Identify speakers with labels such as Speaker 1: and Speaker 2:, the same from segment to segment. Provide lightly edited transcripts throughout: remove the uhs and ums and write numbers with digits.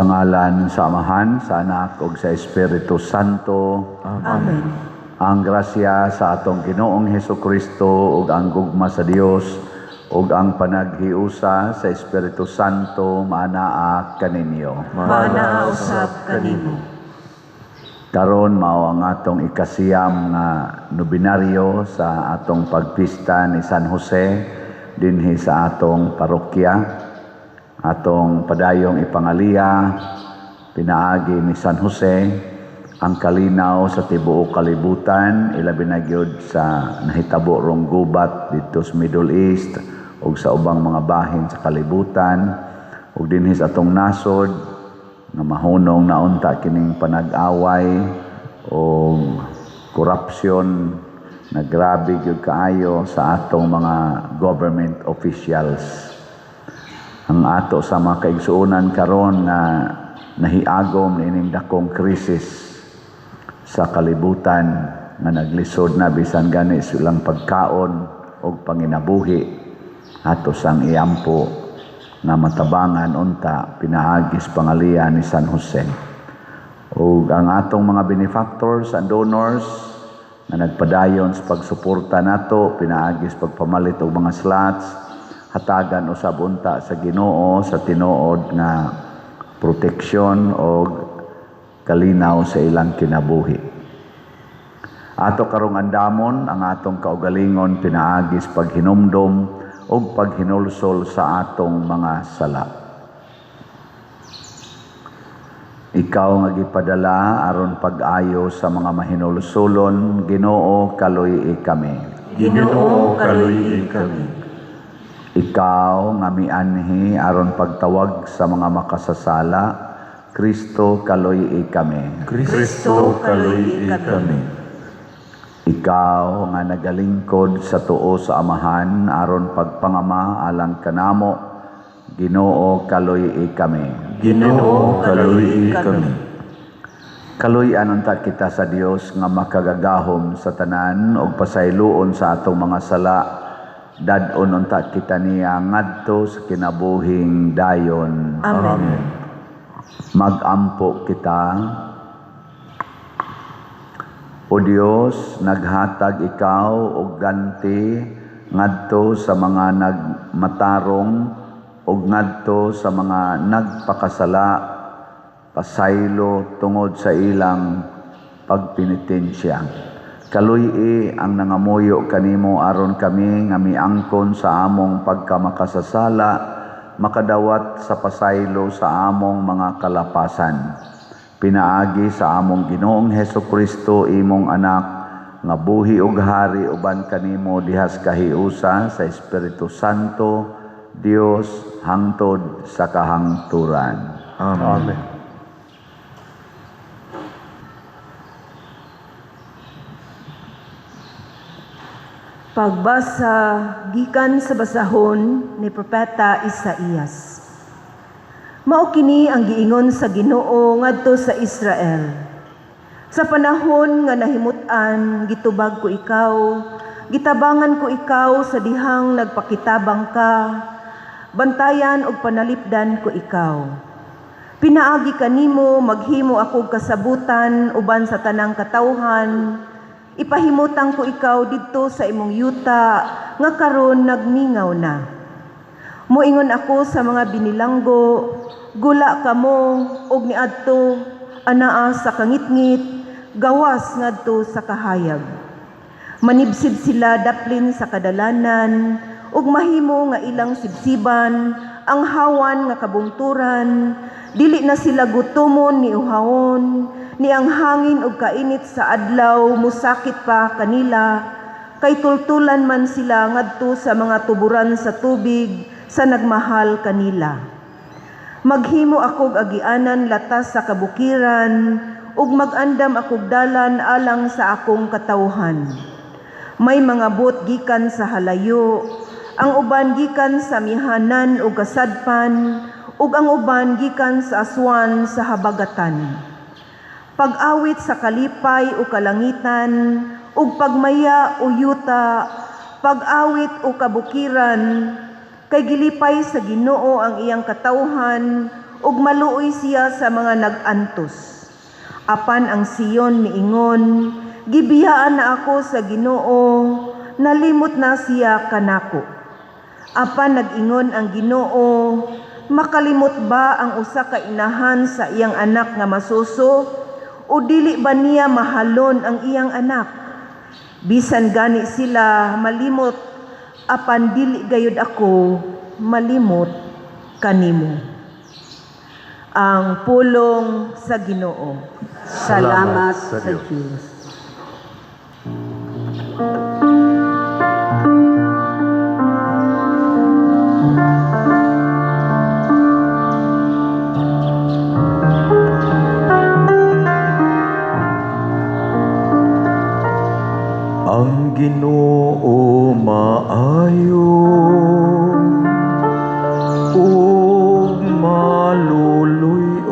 Speaker 1: Sa ngalan sa Amahan, sa Anak ug sa Espiritu Santo.
Speaker 2: Amen.
Speaker 1: Ang grasya sa atong Ginoong Hesukristo ug ang gugma sa Dios ug ang panaghiusa sa Espiritu Santo maanaa kaninyo.
Speaker 2: Maanaa usab kanimo.
Speaker 1: Karon mao ang atong 9 nga nobinaryo sa atong pagpista ni San Jose dinhi sa atong parokya. Atong padayong ipangaliya pinaagi ni San Jose ang kalinaw sa tibuok kalibutan, ilabi na gyud sa nahitabo rong gubat didto sa Middle East ug sa ubang mga bahin sa kalibutan, ug dinhi sa atong nasod nga mahunong na unta kining panag-away o korupsyon na grabe gyud kaayo sa atong mga government officials. Ang ato sa mga kaigsuonan karon nga nahiagom niining dakong krisis sa kalibutan nga naglisod na bisan gani silang pagkaon og panginabuhi, ato sang iampo nga matabangan unta pinaagis pangaliya ni San Jose. Ug ang atong mga benefactors and donors nga nagpadayon sa pagsuporta nato pinaagis pagpamalit og mga slots, hatagan usab unta sa Ginoo sa tinuod nga proteksyon og kalinaw sa ilang kinabuhi. Ato karong andamon ang atong kaugalingon pinaagis paghinumdom ug paghinulsol sa atong mga sala. Ikaw nga gipadala aron pag-ayo sa mga mahinulsolon, Ginoo, kaluy-i kami.
Speaker 2: Ginoo, kaluy-i kami.
Speaker 1: Ikaw nga mianhi aron pagtawag sa mga makasasala, Kristo, kaluy-i kami.
Speaker 2: Kristo, kaluy-i kami.
Speaker 1: Ikaw nga nagalingkod sa tuo sa Amahan aron pagpangama alang kanamo, Ginoo, kaluy-i kami.
Speaker 2: Ginoo, kaluy-i kami.
Speaker 1: Kaluy-an unta kita sa Dios nga makagagahom sa tanan ug pasayloon sa atong mga sala. Dad-on unta kita niya ngadto sa kinabuhing dayon.
Speaker 2: Amen.
Speaker 1: Magampo kita. O Dios, naghatag ikaw og ganti ngadto sa mga nagmatarong ug ngadto sa mga nagpakasala, pasaylo tungod sa ilang pagpenitensya. Kaluy-i ang nangamuyo kanimo aron kami nga miangkon sa among pagkamakasasala, makadawat sa pasaylo sa among mga kalapasan. Pinaagi sa among Ginoong Hesukristo, imong anak, nga buhi ug hari uban kanimo dihas kahiusa sa Espiritu Santo, Dios, hangtod sa kahangturan.
Speaker 2: Amen.
Speaker 3: Pagbasa gikan sa basahon ni Propeta Isaías. Mao kini ang giingon sa Ginoo ngadto sa Israel. Sa panahon nga nahimut-an, gitubag ko ikaw, gitabangan ko ikaw sa dihang nagpakitabang ka, bantayan og panalipdan ko ikaw. Pinaagi kanimo maghimo ako kasabutan uban sa tanang katawhan. Ipahimutang ko ikaw didto sa imong yuta nga karon nagmingaw na. Moingon ako sa mga binilanggo, gula kamo og niadto anaa sa kangitngit, gawas ngadto sa kahayag. Manibsib sila daplin sa kadalanan ug mahimo nga ilang sibsiban ang hawan nga kabungturan, dili na sila gutomon ni uhawon, ni ang hangin ug kainit sa adlaw musakit pa kanila, kay tultulan man sila ngadto sa mga tuburan sa tubig sa nagmahal kanila. Maghimo akog agianan latas sa kabukiran, ug magandam akog dalan alang sa akong katawhan. May mga bot gikan sa halayo, ang uban gikan sa mihanan ug kasadpan, ug ang uban gikan sa aswan sa habagatan. Pag-awit sa kalipay o kalangitan, ug pagmaya o yuta, pag-awit o kabukiran, kay gilipay sa Ginoo ang iyang katawhan, ug maluoy siya sa mga nag-antos. Apan ang Sion miingon, "Gibiyaan na ako sa Ginoo, nalimot na siya kanako." Apan nag-ingon ang Ginoo, "Makalimot ba ang usa ka inahan sa iyang anak nga masuso, o dili ba niya mahalon ang iyang anak? Bisan gani sila malimot, apan dili gayud ako malimot kanimo." Ang pulong sa Ginoo.
Speaker 4: Salamat sa Diyos.
Speaker 2: Ang Ginoo maayo ug maluluy-on.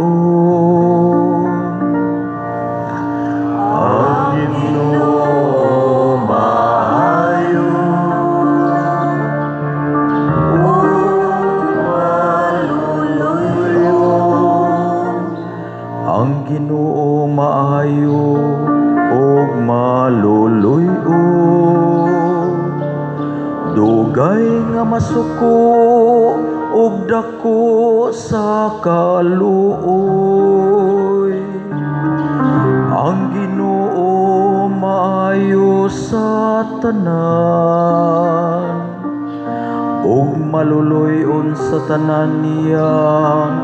Speaker 2: Ang Ginoo maayo ug maluluy-on. Ang Ginoo maayo ug maluluy-on. Dugay nga masuko ug dako sa kaluoy. Ang Ginoo maayo sa tanan ug maluluy-on sa tanan niyang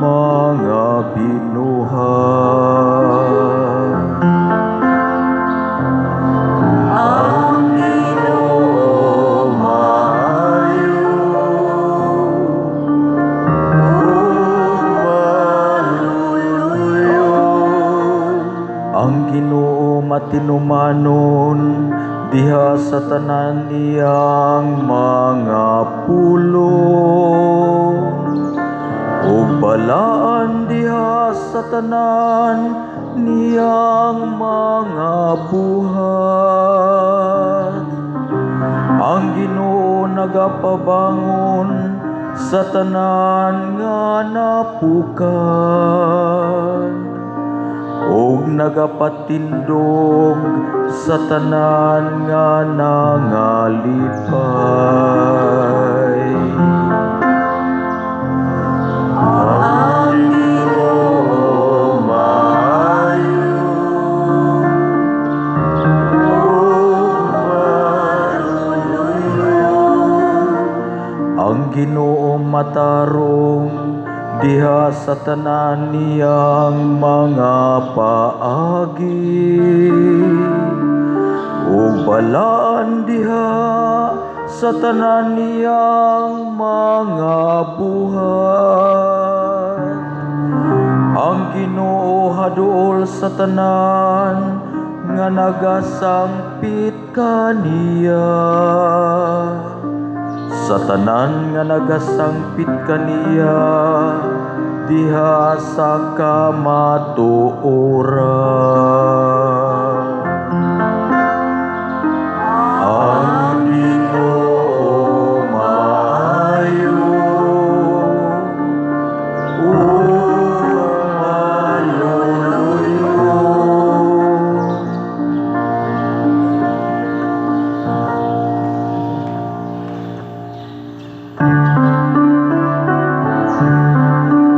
Speaker 2: mga binuhat. Ang Ginoo maayo ug maluluy-on. Ang Ginoo matinumanon diha sa tanan niyang mga pulong ug balaan diha sa tanan niyang mga buhat. Ang Ginoo nagapabangon sa tanan nga napukan ug nagapatindog sa tanan nga nangalipay. Ang Ginoo maayo ug maluluy-on. Ang Ginoo matarong diha sa tanan niyang mga paagi ug balaan diha sa tanan niyang mga buhat. Ang Ginoo haduol sa tanan nga nagasangpit kaniya. Sa tanan nga nagasangpit kaniya diha sa kamatuoran. Ang Ginoo maayo ug maluluy-on.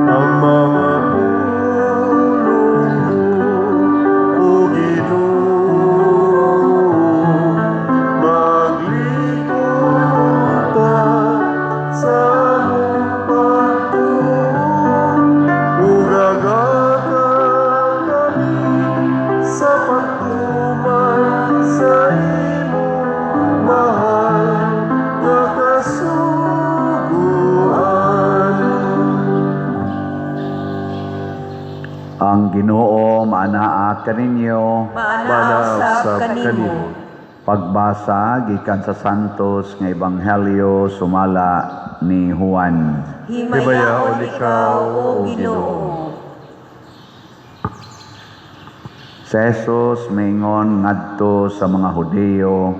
Speaker 5: Ang mga pulong mo, O Ginoo, maglingkod ta sa among pagtuo, ug agata kami sa pagtuman sa imong mahal nga kasuguan.
Speaker 1: Ang Ginoo maanaa kaninyo.
Speaker 3: Maanaa usab kanimo.
Speaker 1: Pagbasa gikan sa Santos nga Ebanghelyo sumala ni Juan.
Speaker 3: Himayaon ikaw, O Ginoo.
Speaker 1: Si Jesus miingon ngadto sa mga Hudiyo,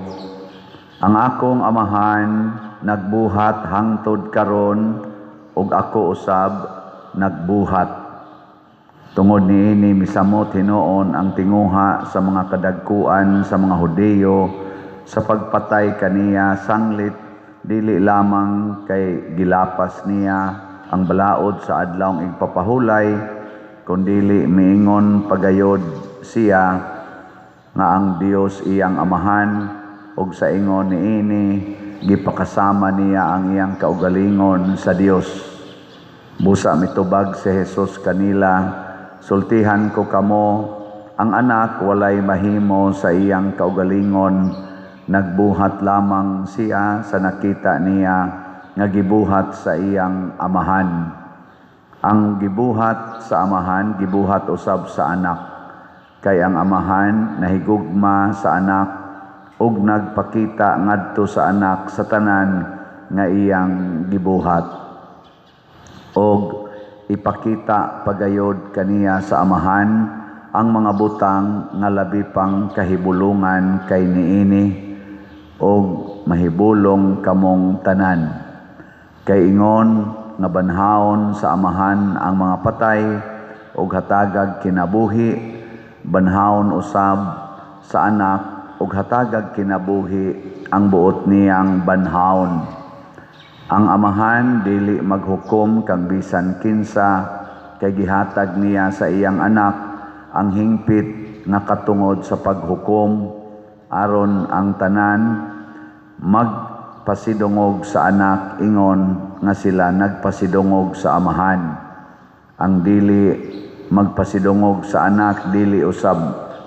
Speaker 1: "Ang akong amahan nagbuhat hangtod karon ug ako usab nagbuhat. Tungod niini misamot hinuon ang tinguha sa mga kadagkuan sa mga Hudiyo sa pagpatay kaniya, sanglit dili lamang kay gilapas niya ang balaod sa Adlawng Igpapahulay, kundili miingon pagayod siya nga ang Dios iyang Amahan, ug sa ingon niini gipakasama niya ang iyang kaugalingon sa Dios. Busa mitubag si Jesus kanila, "Sultihan ko kamo, ang Anak walay mahimo sa iyang kaugalingon, nagbuhat lamang siya sa nakita niya nga gibuhat sa iyang Amahan. Ang gibuhat sa Amahan, gibuhat usab sa Anak. Kay ang Amahan nahigugma sa Anak ug nagpakita ngadto sa Anak sa tanan nga iyang gibuhat. Og ipakita pagayod kaniya sa Amahan ang mga butang nga labi pang kahibulungan kay niini, og mahibulong kamong tanan. Kay ingon nga banhaon sa Amahan ang mga patay ug hatagag kinabuhi, banhaon usab sa Anak ug hatagag kinabuhi ang buot niyang banhaon. Ang Amahan dili maghukom kang bisan kinsa, kay gihatag niya sa iyang Anak ang hingpit nga katungod sa paghukom, aron ang tanan magpasidungog sa Anak ingon nga sila nagpasidungog sa Amahan. Ang dili magpasidungog sa Anak dili usab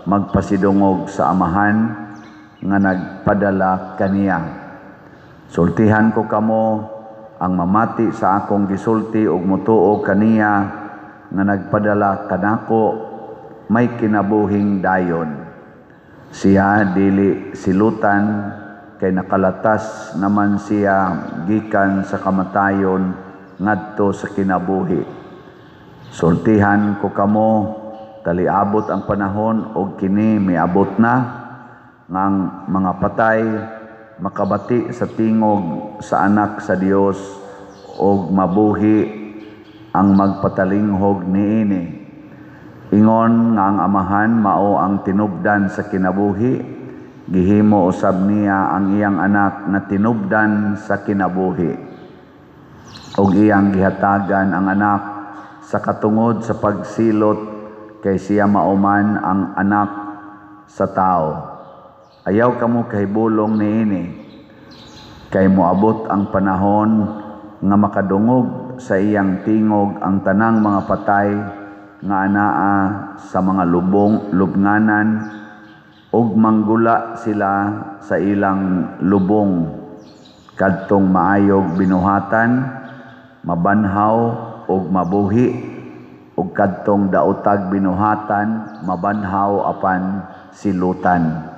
Speaker 1: magpasidungog sa Amahan nga nagpadala kaniya. Sultihan ko kamo, ang mamati sa akong gisulti ug motuo kaniya nga nagpadala kanako may kinabuhing dayon. Siya dili silutan, kay nakalatas naman siya gikan sa kamatayon ngadto sa kinabuhi. Sultihan ko kamo, taliabot ang panahon og kini miabot na ngang mga patay makabati sa tingog sa Anak sa Dios og mabuhi ang magpatalinghog niini. Ingon nga ang Amahan mao ang tinubdan sa kinabuhi, gihimo usab niya ang iyang Anak nga tinubdan sa kinabuhi. Og iyang gihatagan ang Anak sa katungod sa pagsilot, kay siya mao man ang Anak sa tao. Ayaw kamo kahibulong niini, kay moabot ang panahon nga makadungog sa iyang tingog ang tanang mga patay nga anaa sa mga lubong lubnganan, ug manggula sila sa ilang lubong kadtong maayog binuhatan, mabanhaw ug mabuhi, ug kadtong daotag binuhatan, mabanhaw apan silutan.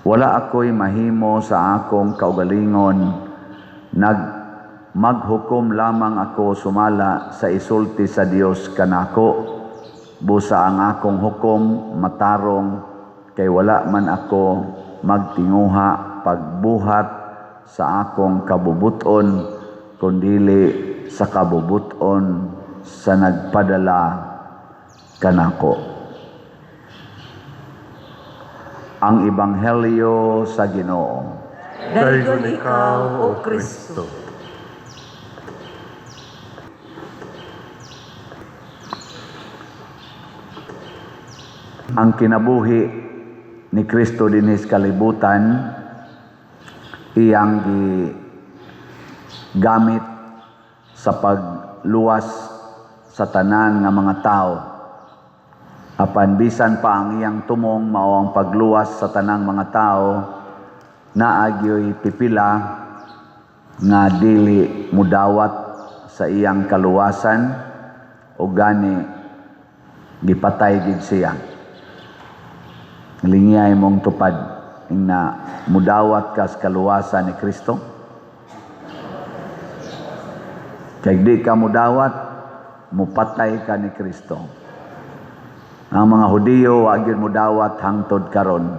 Speaker 1: Wala ako'y mahimo sa akong kaugalingon, maghukom lamang ako sumala sa isulti sa Dios kanako. Busa ang akong hukom matarong, kay wala man ako magtinguha pagbuhat sa akong kabubuton, kundili sa kabubuton sa nagpadala kanako." Ang Ebanghelyo sa Ginoo.
Speaker 3: Dayon ikaw, O Kristo.
Speaker 1: Ang kinabuhi ni Kristo dinhi sa kalibutan iyang gigamit sa pagluwas sa tanan nga mga tao. Apan bisan pa ang iyang tumong mao ang pagluwas sa tanang mga tao, naagyoy pipila nga dili mudawat sa iyang kaluwasan, o gani gipatay gid siya. Lingyay mong tupad na mudawat ka sa kaluwasan ni Kristo. Kay di ka mudawat, mupatay ka ni Kristo. Ang mga Hudiyo wa gyud mudawat hangtod karon.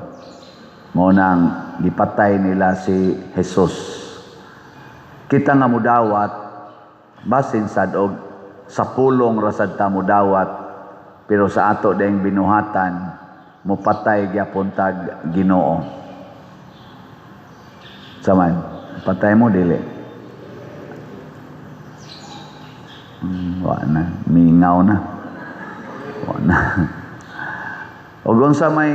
Speaker 1: Mao nang gipatay nila si Jesus. Kita nga mudawat basin sad og sa pulong ra sad ta modawat, pero sa ato dayong binuhatan mopatay gyapon tag Ginoo. Saman, patay mo dili? Wa na, mingaw na. Wa na. Og unsa may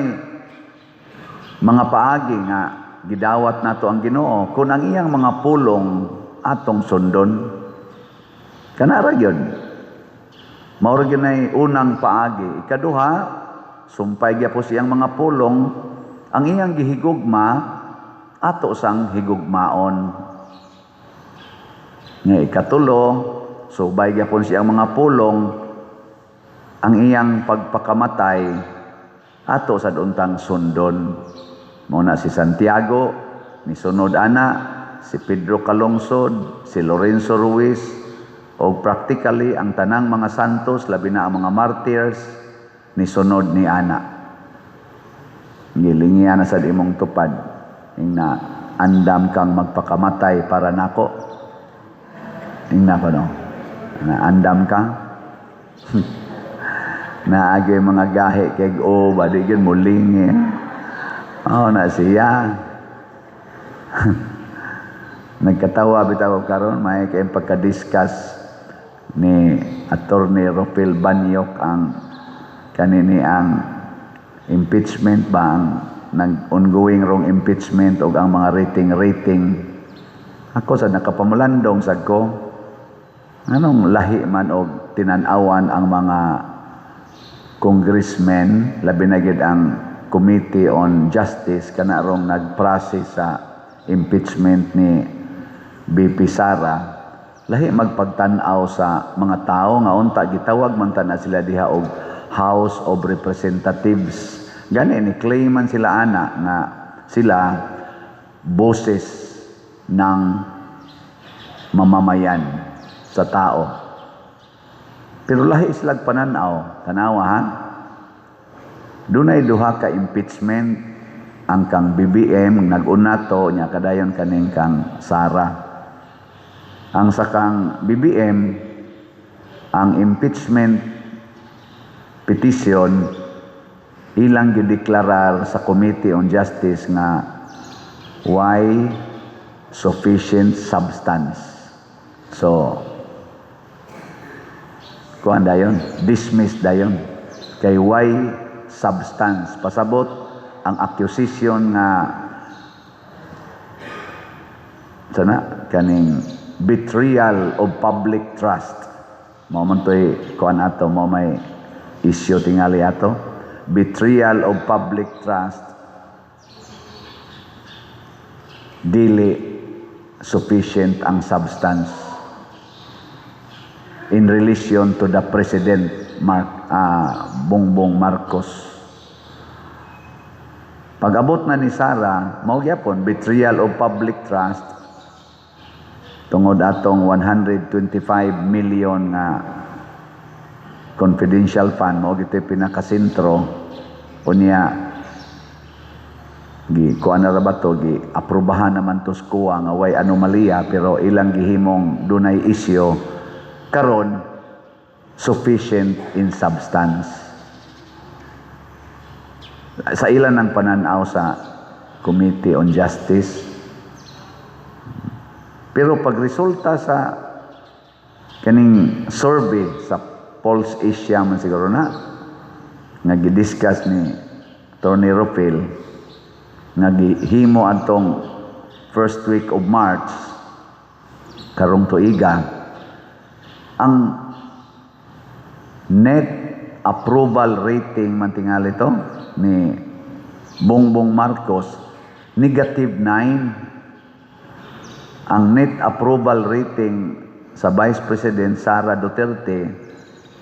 Speaker 1: mga paagi nga gidawat nato ang Ginoo kung ang iyang mga pulong atong sundon? Kana ra gyud. Mao ra gyud nay unang paagi. Ikaduha, sumpay gyapon siyang mga pulong, ang iyang gihigugma ato sang higugmaon. Nga ikatulo, subay gyapon siyang mga pulong, ang iyang pagpakamatay ato sad untang sundon. Mao na si Santiago ni sunod ana, si Pedro Calungsod, si Lorenzo Ruiz, o practically ang tanang mga santos, labi na ang mga martyrs, ni sunod ni ana. Gilingian na sad imong tupad ing na andam kang magpakamatay para nako. Ingna ko, no, na andam ka naagay mga gahi kay o ba di gyud mulingi. Oh, na siya. Nagkatawa bitaw karon may kay pagka-discuss ni Attorney Rofil Banyok ang kanini, ang impeachment ba, ang nag ongoing rong impeachment og ang mga rating rating. Ako sa nakapamulandong sad ko, anong lahi man og tinan-awan ang mga congressmen, labi na gid ang Committee on Justice kana rong nag-process sa impeachment ni VP Sara. Lahi magpagtan-aw sa mga tao nga unta gitawag man ta na sila diha og House of Representatives. Gani ni claim man sila ana nga sila boses ng mamamayan sa tao. Pero lahi sila pananaw, tanawa ha. Dunay duha ka impeachment, ang kang BBM nag-una to nya kadayon kaning kang Sara. Ang sa kang BBM, ang impeachment petition ilang gideklarar sa Committee on Justice nga way sufficient substance. So, kuan dayon, dismiss dayon. Kay way substance. Pasabot ang accusation nga sana kaning betrayal of public trust. Mao man to'y kuan ato, mao may issue tingali ato. Betrayal of public trust, dili sufficient ang substance in relation to the President Bongbong Marcos. Pag-abot na ni Sara, mao gyapon betrayal of public trust tungod atong 125 million nga confidential fund, mao gito'y pinakasentro. Unya gi kuan na ra ba to, gi aprobahan naman to sa COA nga way anomalya, pero ilang gihimong dunay issue karon sufficient in substance sa ilan ang pananaw sa Committee on Justice. Pero pag resulta sa kaning survey sa Pulse Asia man siguro na nga gidiscuss ni Tony Rofil nga gihimo atong first week of March karong tuiga, ang net approval rating man tingali to ni Bongbong Marcos, negative 9. Ang net approval rating sa Vice President Sara Duterte,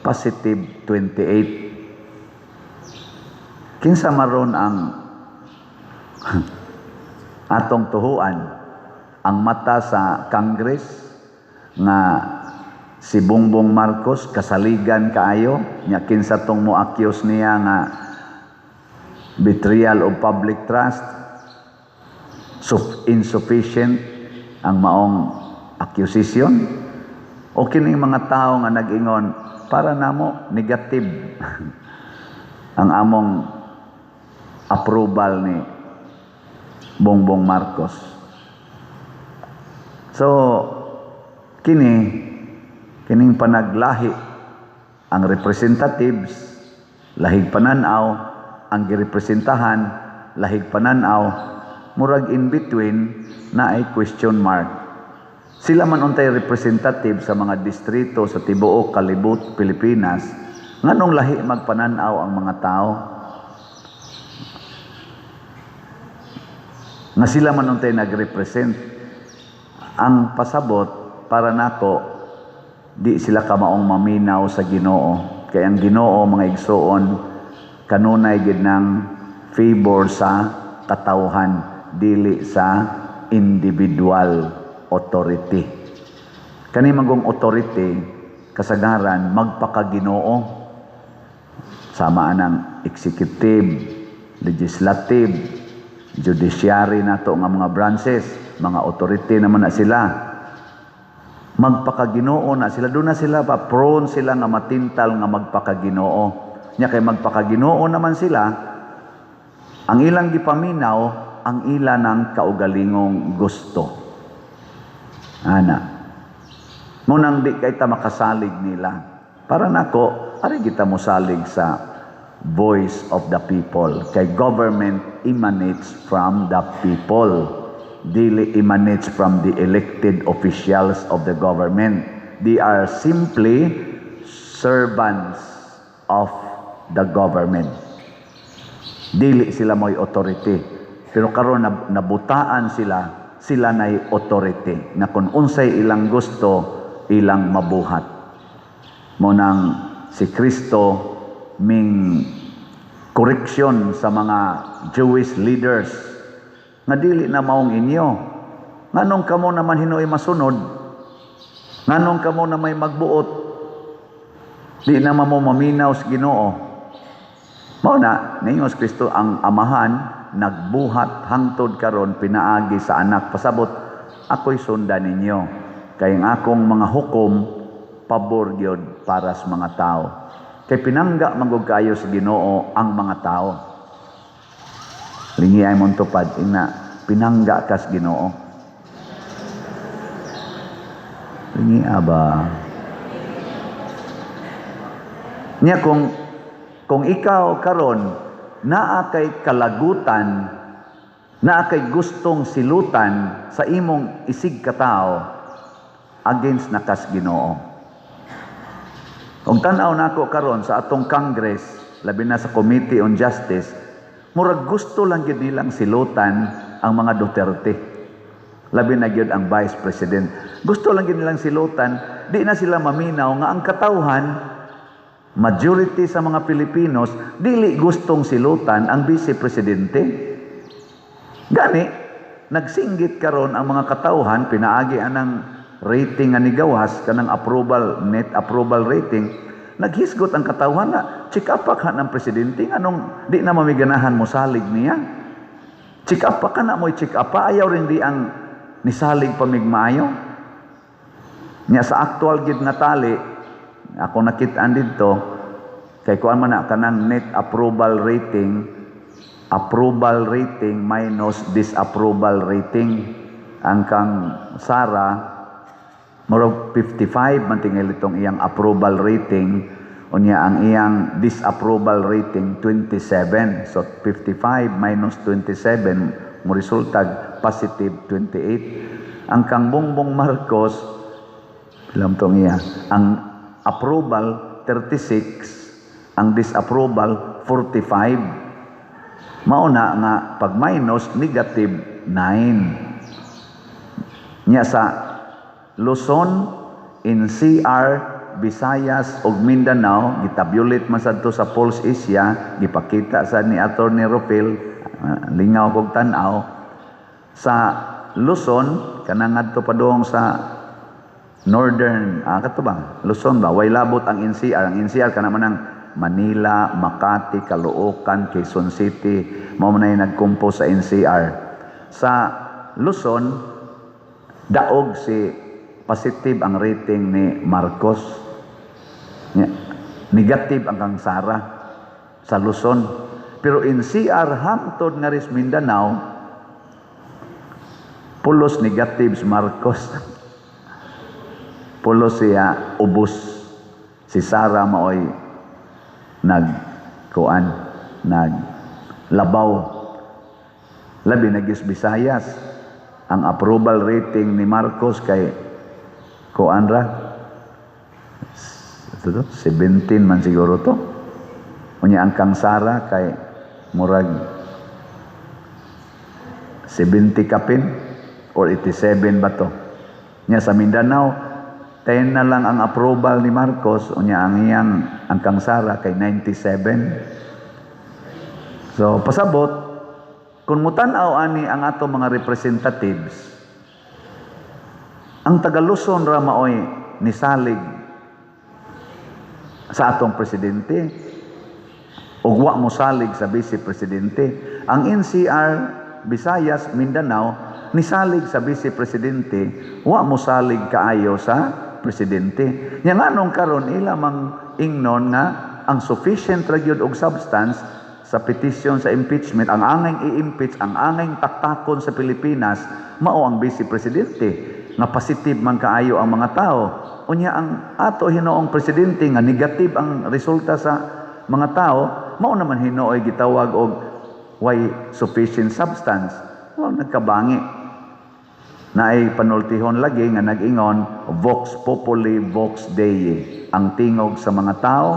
Speaker 1: positive 28. Kinsa maron ang atong tuhuan? Ang mata sa Congress nga si Bongbong Marcos kasaligan kaayo nya, kinsa tong mo-accuse niya nga betrayal of public trust, insufficient ang maong accusation? O kining mga tao nga nag-ingon, para namo negative ang among approval ni Bongbong Marcos. So kini kining panaglahi ang representatives, lahig pananaw ang girepresentahan, lahig pananaw, murag in between na ay question mark. Sila man untay representative sa mga distrito sa tibuok kalibot Pilipinas, nganong lahi magpananaw ang mga tao? Nga sila man untay nagrepresent. Ang pasabot para nako, di sila kamaong maminaw sa Ginoo. Kay ang Ginoo, mga igsoon, kanunay gid ng favor sa katawhan, dili sa individual authority. Kani magong authority kasagaran magpakaginoo, sama anang executive, legislative, judiciary nato nga mga branches, mga authority naman na sila. Magpakaginoo na sila, doon na sila pa prone sila nga matintal nga magpakaginoo. Nya kay magpakaginoo naman sila, ang ilang gipaminaw, ang ila ng kaugalingong gusto. Ana. Munang di kay ta makasalig nila. Para nako, ari kita mosalig sa voice of the people. Kay government emanates from the people. Dili emanates from the elected officials of the government. They are simply servants of the government. Dili sila mo'y authority. Pero karon nabutaan sila, sila na'y authority. Na kung unsay ilang gusto, ilang mabuhat. Mo nang si Kristo ming correction sa mga Jewish leaders nga dili na maong inyo. Nganong kamo naman hinuoy masunod? Nganong kamo na may magbuot? Di na mo maminaw sa Ginoo. Mao na, ningon si Kristo, ang amahan nagbuhat hangtod karon pinaagi sa anak. Pasabot, ako'y sundan ninyo. Kay ang akong mga hukom pabor gyud para sa mga tao. Kay pinangga manggug kaayo sa Ginoo ang mga tao. Lingi ay mong tupad, ina, pinangga kas Ginoo. Lingi aba. Niya kung ikaw karon naa kay kalagutan, naa kay gustong silutan sa imong isig katao, against na kas Ginoo. Kung tan-aw nako karon sa atong Congress, labi na sa Committee on Justice, murag gusto lang gyud nilang silutan ang mga Duterte. Labi na gyud ang Vice President. Gusto lang gyud nilang silutan, di na sila maminaw nga ang katawhan, majority sa mga Pilipinos, dili gustong silutan ang Vice Presidente. Gani, nagsinggit karon ang mga katawhan, pinaagi anang rating nga nigawas, kanang approval, net approval rating, naghisgot ang katawhan na check up pa ka ng presidente, anong di na mamiganahan mo salig niya? Check up pa ka na mo'y check up pa, ayaw rin di ang nisalig pamigmayo. Nya sa actual gid nga tali, ako nakitaan dito, kay kuan man na kanang net approval rating, approval rating minus disapproval rating. Ang kang Sara, murag 55 man tingali itong iyang approval rating, unya ang iyang disapproval rating 27. So 55 minus 27 mo resultag positive 28. Ang kang Bongbong Marcos, ilang tong iya, ang approval 36, ang disapproval 45. Mauna nga pag minus negative 9. Nya sa Luzon, NCR, Visayas ug Mindanao, gitabulate man sad to sa Pulse Asia, gipakita sa ni Attorney Rufil, lingaw kog tan-aw. Sa Luzon, kanang ngadto padung sa Northern, kato ba? Luzon ba? Way labot ang NCR. Ang NCR kana man ang Manila, Makati, Caloocan, Quezon City, mao man ay nagcompose sa NCR. Sa Luzon, daog si positive ang rating ni Marcos. Negative ang kang Sara sa Luzon. Pero NCR hangtod nga ris Mindanao, pulos negative si Marcos. Pulos siya ubos. Si Sara maoy nagkuan, naglabaw. Labi na gyud Visayas. Ang approval rating ni Marcos kay kuan ra, ito to, 17 man siguro to. Unya ang kang Sara kay murag 70 kapin or 87 ba to. Nya sa Mindanao, 10 na lang ang approval ni Marcos, unya ang iyang, ang kang Sara kay 97. So pasabot kung mutan-aw ani ang ato mga representatives, ang taga Luzon ra maoy nisalig sa atong presidente ug wa mosalig sa vice presidente. Ang NCR, Visayas, Mindanao nisalig sa vice presidente, wa mosalig kaayo sa presidente. Nya nganong karon ila mang ingnon nga ang sufficient ra gyud og substance sa petition sa impeachment, ang angay i-impeach, ang angay taktakon sa Pilipinas mao ang vice presidente nga positive man kaayo ang mga tao. Unya ang ato hinoong presidente nga negative ang resulta sa mga tao, mao naman hinooy gitawag og way sufficient substance. Wa nagkabangi. Naay panultihon lagi nga nag-ingon, "Vox populi, vox Dei," ang tingog sa mga tao,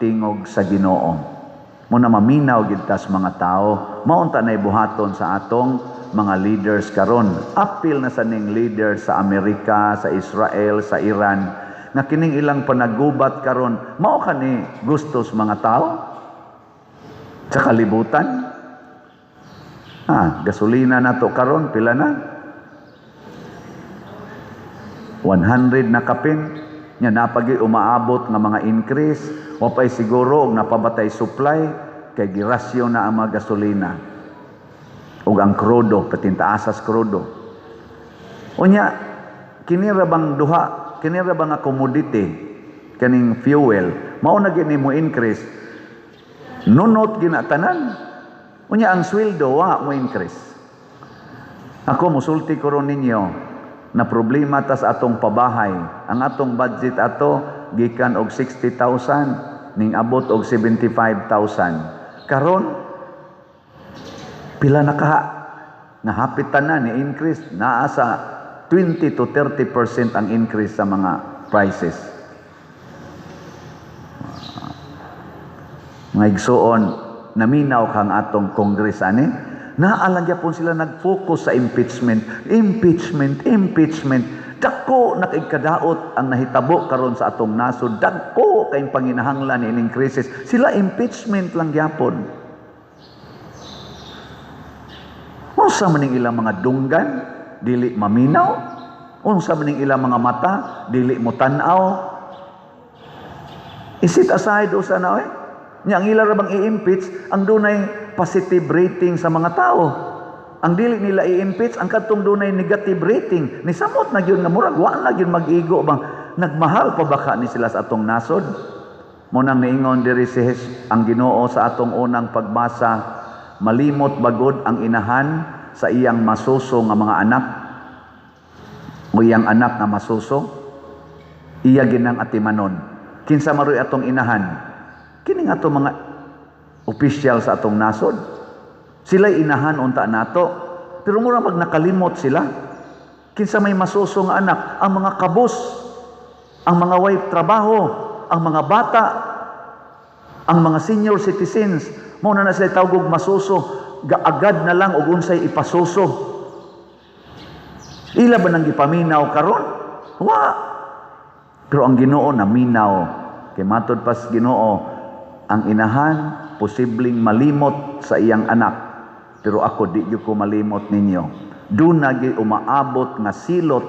Speaker 1: tingog sa Ginoo. Mao na maminaw gid tas mga tao. Maunta na buhaton sa atong mga leaders karon. Apil na sa ning leaders sa Amerika, sa Israel, sa Iran, nga kining ilang panagubat karon, mao kani gustos mga tao sa kalibutan. Ah, gasolina nato karon pila na? 100 na kapin. Nya napagi umaabot nga mga increase, wa pay siguro og napabatay supply kay girasyon na ang mga gasolina ug ang krudo, patintaasas krudo. Unya kini ra bang duha, kini ra bang nga commodity, kaning fuel, mao na gini mo increase, nunot gina tanan. Unya ang sweldo wa mo increase. Ako musulti ko ron ninyo na problema tas atong pabahay. Ang atong budget ato gikan og 60,000 ning abot og 75,000. Karon pila na kaha? Nahapit tanan ni increase, naa sa 20 to 30% ang increase sa mga prices. Mga igsuon, naminaw kang atong Congress ani, naa lang gyapon sila nag-focus sa impeachment, impeachment, impeachment. Dako na kay kadaot ang nahitabo karon sa atong nasod, dako kay panginahanglan ining crisis. Sila impeachment lang gyapon. Unsa man ning ilang mga dunggan, dili maminaw? Unsa man ning ilang mga mata, dili mo tan-aw? Isit aside usa na oy. Nya ang ila ra bang i-impeach ang dunay positive rating sa mga tao. Ang dili nila i-impeach ang kadtong dunay negative rating. Nisamot na gyud nga murag wa na gyud mag-igo bang nagmahal pa baka ni sila sa atong nasod. Mo nang niingon diri si ang Ginoo sa atong unang pagbasa, malimot bagod ang inahan sa iyang masuso nga mga anak o iyang anak nga masuso, iya ginang atimanon. Kinsa maroy atong inahan? Kini nga atong mga opisyal sa atong nasod. Sila'y inahan unta nato, pero mura mag nakalimot sila. Kinsa may masuso nga anak? Ang mga kabus, ang mga way trabaho, ang mga bata, ang mga senior citizens. Mao na na sila tawgog masuso, gaagad na lang og unsay ipasuso. Ila ba nang gipaminaw karon? Wa. Pero ang Ginoo naminaw. Kay matod pas Ginoo, ang inahan posibleng malimot sa iyang anak, pero ako di gyud ko malimot ninyo. Doon na gyud umaabot nga silot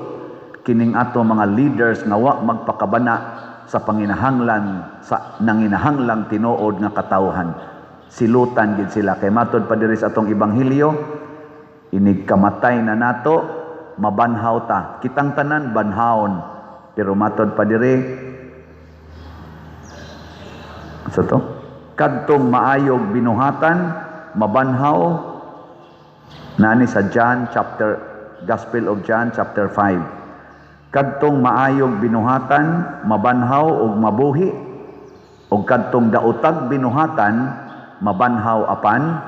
Speaker 1: kining ato mga leaders nga wa magpakabana sa panginahanglan sa nanginahanglang tinuod nga katawhan. Silutan gid sila kay matod pa diri sa atong ebanghelyo, inig kamatay na nato mabanhaw ta. Kitang tanan banhawon. Pero matod pa dire sa to, kadtong maayog binuhatan mabanhaw, nani sa John chapter, Gospel of John chapter 5. Kadtong maayog binuhatan mabanhaw ug mabuhi, ug kadtong daotag binuhatan mabanhaw apan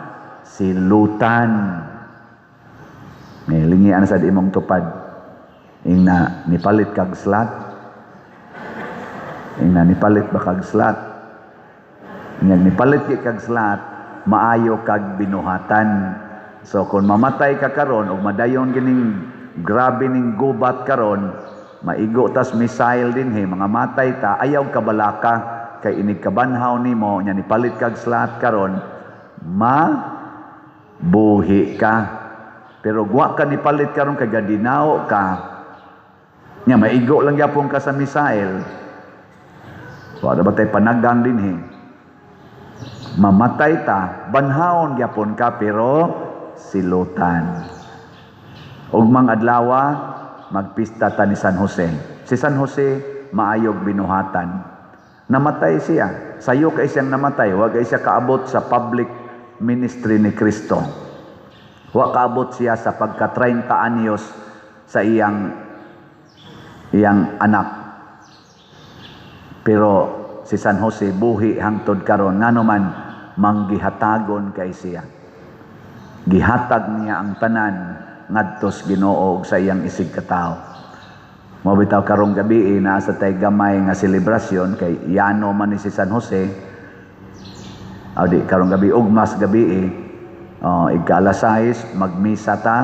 Speaker 1: silutan. May lingian sa imong tupad. Ingna nipalit kag slot. Ingna nipalit ba kag slot? Ingna nipalit kag slot, maayo kag binuhatan. So kung mamatay ka karon ug madayon kining grabe ning gubat karon, maigo tas missile dinhi, mga matay ta, ayaw kabalaka kay inig kabanhaw nimo nya nipalit kag slot karon, ma buhi ka. Pero wa ka nipalit karon kay gadinao ka. Nya maigo lang gyapon ka sa missile. Wa ba tay panagang dinhi? Mamatay ta, banhawon gyapon ka pero silutan. Ugmang adlawa magpista ta ni San Jose. Si San Jose maayog binuhatan. Namatay siya. Sayo kay siyang namatay, wa kay siya kaabot sa public ministry ni Kristo. Wa kaabot siya sa pagka 30 anyos sa iyang iyang anak. Pero si San Jose buhi hangtod karon, ngano man manggihatagon kay siya. Gihatag niya ang tanan ngadtos Ginoo ug sa iyang isig katawo. Mao bitaw karong gabi naa sa tay gamay nga selebrasyon kay yano man ni si San Jose. Aw di karong gabi, ugmas gabi, oh, igka alas 6 magmisa ta.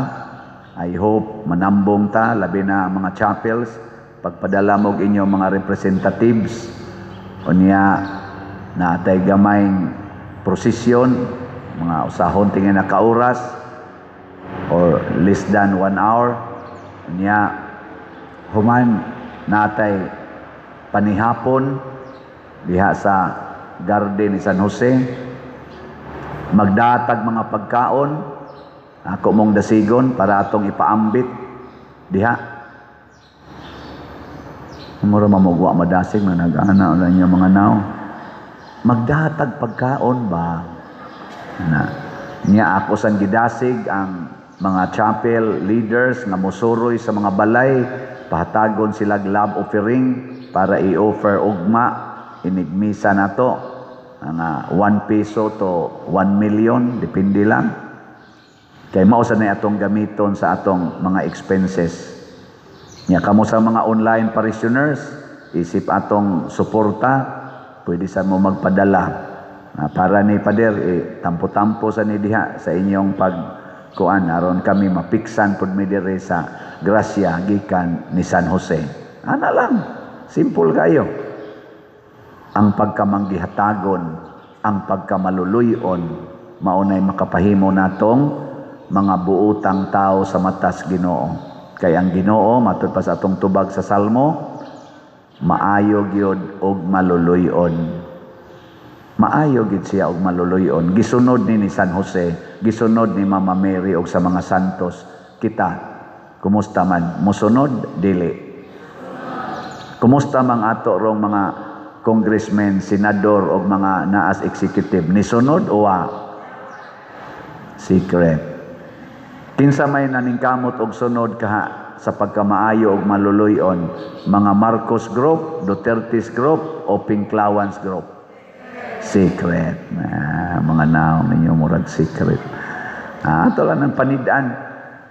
Speaker 1: I hope manambong ta, labi na ang mga chapels, pagpadala mo og inyong mga representatives. Unya naatay gamay prosesyon, mga usahon tingin na ka oras or less than 1 hour. Unya human natay panihapon diha sa garden ni San Jose, magdatag mga pagkaon, ako mong dasigon para atong ipaambit diha. Mura mamugwa madasig na nag-ana lang niya mga naw. Magdatag pagkaon ba na niya ako sang gidasig ang mga chapel leaders nga mosuroy sa mga balay, pahatagon sila love offering para i-offer ugma inigmisa nato, mga 1 peso to 1 million, depende lang, kay mao sa na atong gamiton sa atong mga expenses. Nya kamo sa mga online parishioners, isip atong suporta, pwede sa mo magpadala. Para ni Pader, eh, tampo-tampo sa ni diha sa inyong pagkuan aron kami mapiksan pud mi diri sa grasya gikan ni San Jose. Ana lang, simple kayo. Ang pagkamanggihatagon, ang pagkamaluluyon, maunay makapahimo natong mga buutang tao sa matas Ginoo. Kay ang Ginoo, matud pa sa atong tubag sa Salmo, maayo gyud og maluluyon. Maayo gyud siya og maluluyon. Gisunod ni San Jose, gisunod ni Mama Mary og sa mga santos. Kita, kumusta man? Musunod dili? Kumusta mang ato rong mga congressmen, senador og mga naas executive, nisunod o wa? Secret. Kinsa may naningkamot og sunod kaha sa pagkamaayo og maluluyon? Mga Marcos Group, Duterte's Group o Pinklawans Group? Secret. Ah, mga naong ninyo murag secret. Ah, ato lang ng panidaan.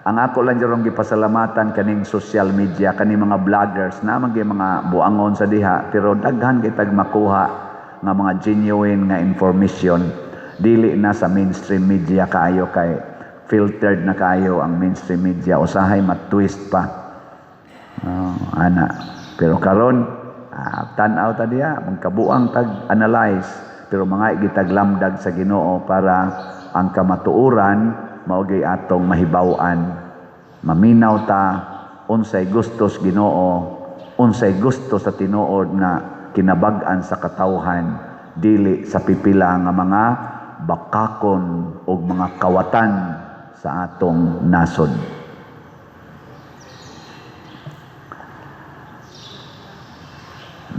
Speaker 1: Ang ako lang jarong gipasalamatan kaning social media, kaning mga vloggers na mga mga buangon sa diha, pero daghan kitag makuha nga mga genuine nga information, dili na sa mainstream media kaayo, kay filtered na kaayo ang mainstream media, usahay matwist pa. Oh, ana. Pero karon, tan-aw ta diha, magkabuang tag analyze, pero mga gitag lamdag sa Ginoo para ang kamatuoran mao gyud atong mahibaw-an. Maminaw ta unsay gustos Ginoo, unsay gusto sa tinuod na kinabag-an sa katawhan, dili sa pipila nga mga bakakon og mga kawatan sa atong nasod.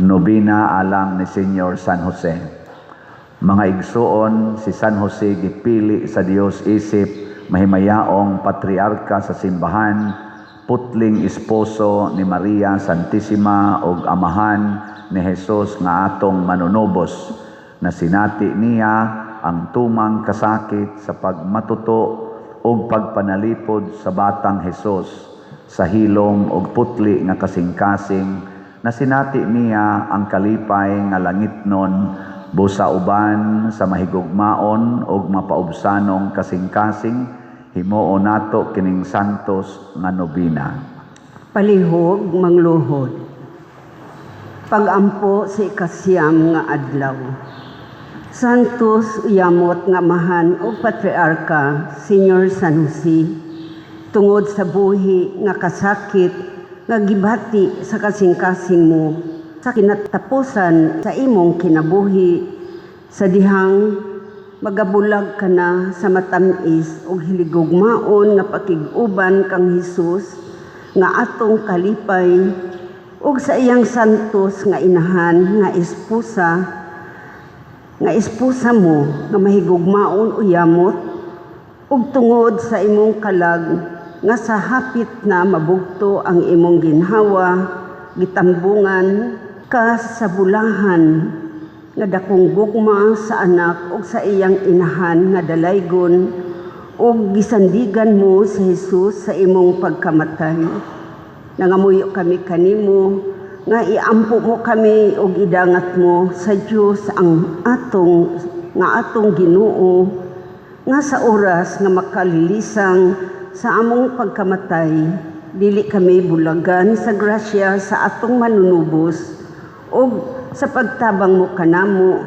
Speaker 1: Nobina alang ni Senyor San Jose. Mga igsuon, si San Jose gipili sa Dios isip mahimayaong patriarka sa simbahan, putling esposo ni Maria Santissima ug amahan ni Jesus nga atong manunubos, na sinati niya ang tumang kasakit sa pagmatuto ug pagpanalipod sa batang Hesus sa hilom ug putli nga kasing-kasing. Na sinati niya ang kalipay nga langitnon busa uban sa mahigugmaon ug mapaubsanong kasing-kasing. Himuon nato kining santos nga nobina.
Speaker 4: Palihog mangluhod. Pagampo sa 9 nga adlaw. Santos uyamot nga amahan o patriarka, Senyor San Jose, tungod sa buhi nga kasakit nga gibati sa kasing-kasing mo sa kinatapusan sa imong kinabuhi, sa dihang magabulag ka na sa matamis ug hiligugmaon nga pakig-uban kang Hesus nga atong kalipay ug sa iyang santos nga inahan nga esposa mo nga mahigugmaon uyamot, ug tungod sa imong kalag nga sa hapit na mabugto ang imong ginhawa, gitambungan ka sa bulahan nga dakong gugma sa anak ug sa iyang inahan nga dalaygon, ug gisandigan mo si Jesus sa imong pagkamatay. Nangamuyo kami kanimo nga iampo mo kami ug idangat mo sa Dios ang atong nga atong Ginoo, nga sa oras nga makalilisang sa among pagkamatay, dili kami bulagan sa grasya sa atong manunubos ug sa pagtabang mo kanamo,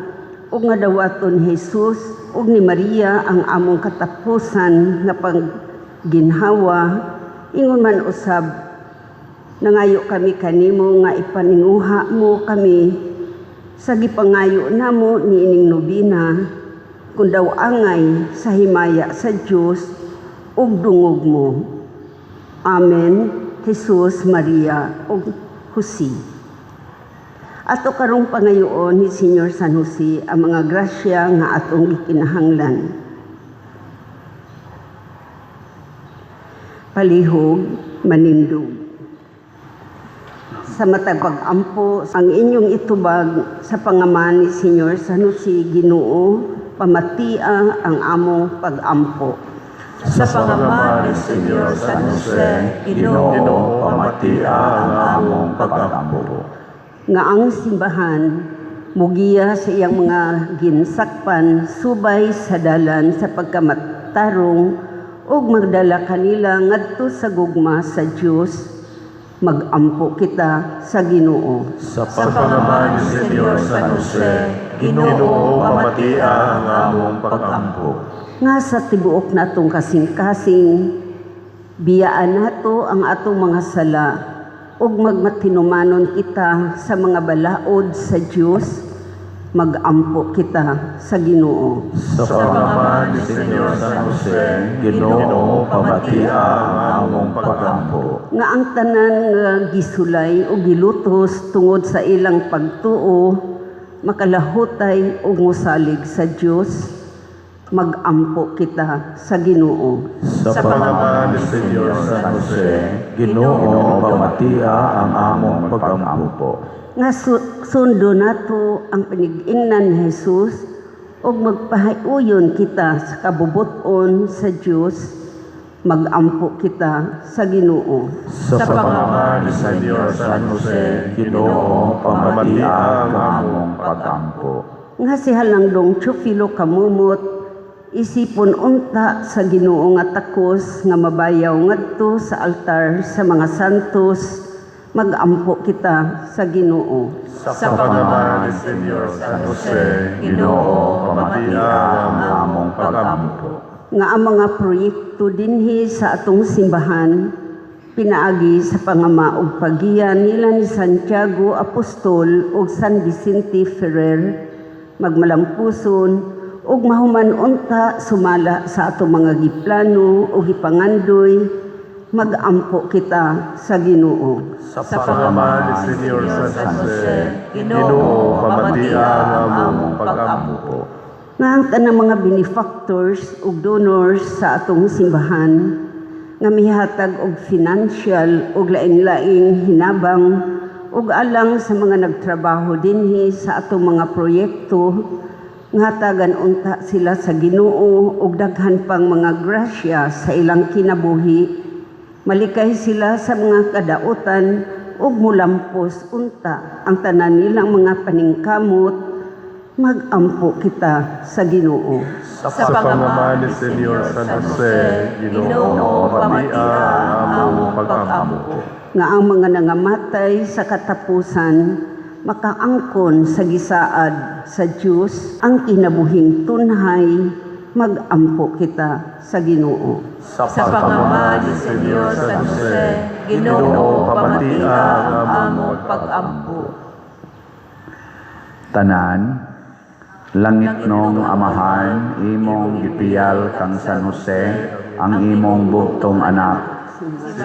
Speaker 4: ug nga dawaton Jesus ug ni Maria ang among katapusan nga pagginhawa. Ingon man usab, nangayo kami kanimo nga ipaninguha mo kami sa gipangayo namo niining nobina, kun daw angay sa himaya sa Dios ug dungog mo. Amen. Jesus, Maria ug Jose. Ato karong pangayoon ni Senyor San Jose ang mga grasya nga atong gikinahanglan. Palihog manindog. Sa matag pag-ampo, ang inyong itubag sa pangaman ni Senyor San Jose, Ginoo, pamatia ang among pag-ampo.
Speaker 6: Sa pangaman ni Senyor San Jose, Ginoo,
Speaker 5: Ginoo, pamatia ang among pag-ampo.
Speaker 4: Nga ang simbahan mugiya sa iyang mga ginsakpan subay sa dalan sa pagkamatarong ug magdala kanila ngadto sa gugma sa Dios, magampo kita sa Ginoo.
Speaker 2: Sa
Speaker 6: Sa pangaman ni Senyor San Jose, Ginoo,
Speaker 5: pamatia ang among pag-ampo.
Speaker 4: Nga sa tibuok natong kasing-kasing, biyaan nato ang atong mga sala ug magmatinumanon kita sa mga balaod sa Dios, magampo kita sa Ginoo.
Speaker 2: Sa
Speaker 6: Sa
Speaker 5: pangaman ni Senyor San Jose, Ginoo, pamatia ang among pag-ampo.
Speaker 4: Nga ang tanan nga gisulay o gilutos tungod sa ilang pagtuo makalahutay ug mosalig sa Dios, magampo kita sa Ginoo.
Speaker 2: Sa
Speaker 6: Sa
Speaker 5: pangaman ni Senyor San Jose,
Speaker 2: Ginoo, pamatia ang among pag-ampo.
Speaker 4: Nga sundo nato ang panigingnan ni Jesus ug magpahiuyon kita sa kabubuton sa Dios, magampo kita sa Ginoo.
Speaker 2: Sa
Speaker 6: Sa
Speaker 5: pangaman ni Senyor San Jose,
Speaker 2: Ginoo, pamatia ang among
Speaker 1: pag-ampo.
Speaker 4: Nga si Halangdong Teofilo Camomot isipon unta sa Ginoo nga takos nga mabayaw ngadto sa altar sa mga santos, magampo kita sa Ginoo.
Speaker 5: Sa pangaman ni Senyor San Jose,
Speaker 1: Ginoo,
Speaker 5: pamatia ang among pag-ampo.
Speaker 4: Nga ang mga proyekto dinhi sa atong simbahan pinaagi sa pangama ug pagiya nila ni Santiago Apostol ug San Vicente Ferrer magmalampuson ug mahuman unta sumala sa atong mga giplano ug gipangandoy. Magampo kita sa Ginoo.
Speaker 2: Sa
Speaker 6: Sa pangama ni Senyor San Jose, Ginoo, pamatia ang among pag-ampo.
Speaker 4: Nga ang tanang mga benefactors ug donors sa atong simbahan nga mihatag og financial ug lain-laing hinabang ug alang sa mga nagtrabaho dinhi sa atong mga proyekto, nga hatagan unta sila sa Ginoo og daghan pang mga grasya sa ilang kinabuhi, malikay sila sa mga kadautan ug mulampos unta ang tanan nilang mga paningkamot. Magampo kita sa Ginoo.
Speaker 6: Sa pangama ni Senyor San Jose, Ginoo, pamatia ang among pag-ampo.
Speaker 4: Nga ang mga nangamatay sa katapusan makaangkon sa gisaad sa Dios ang kinabuhing tunhay. Magampo kita sa Ginoo.
Speaker 6: Sa pangama ni Senyor San Jose, Ginoo, pamatia ang among pag-ampo.
Speaker 1: Tanan, langitnong Amahan, imong gipiyal kang San Jose, ang imong bugtong anak,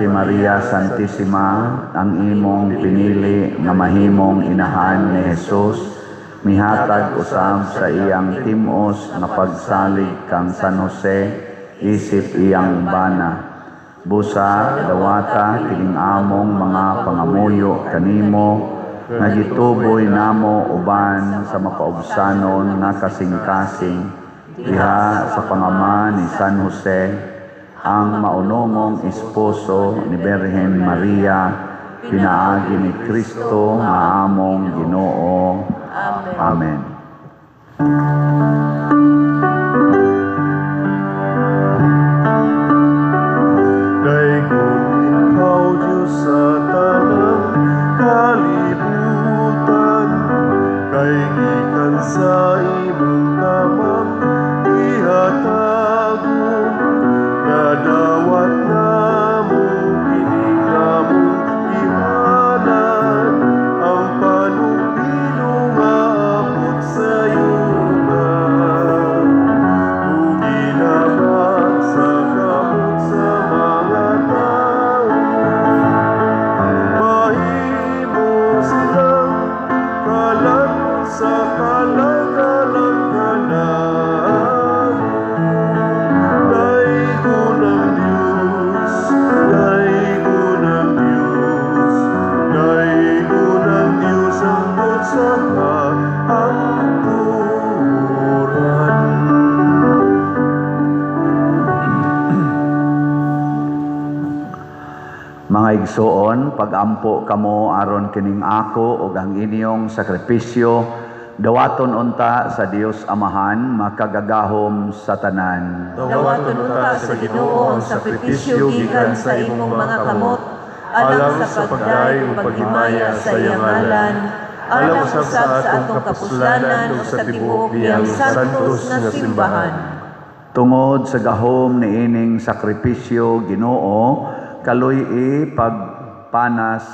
Speaker 1: si Maria Santissima, ang imong pinili nga mahimong inahan ni Jesus, mihatag usab sa iyang timos nga pagsalig kang San Jose, isip iyang bana. Busa, dawata kining among mga pangamuyo kanimo, nga gituboy namo uban sa makaubsanon nga kasing-kasing diha sa pangama ni San Jose, ang maunongong esposo ni Birhen Maria, pinaagi ni Kristo nga among Ginoo. Amen.
Speaker 2: Daygon ikaw, Diyos, sa tanang kalibutan, kay gikan sa imong kamang ihatagom, nadawat namo kining among gihalad, ang panupino nga abot sa yuta. Ug ginabat sa kamot sa mga tao, mahimo silang kalan sa kalagalang kanamo. Daygon ang Diyos, daygon ang Diyos, daygon ang Diyos hangtod sa kahangturan.
Speaker 1: Mga igsoon, pagampo kamo aron kining ako ug ang inyong sakripisyo dawaton unta sa Dios Amahan makagagahom sa tanan.
Speaker 6: Dawaton unta sa Ginoo ang sakripisyo gikan sa imong mga kamot, alang sa pagday ug paghimaya sa iyang ngalan, alang usab sa atong kapuslanan ug sa tibuok niyang santos nga simbahan.
Speaker 1: Tungod sa gahom niining sakripisyo, Ginoo, kaluy-i pagpanas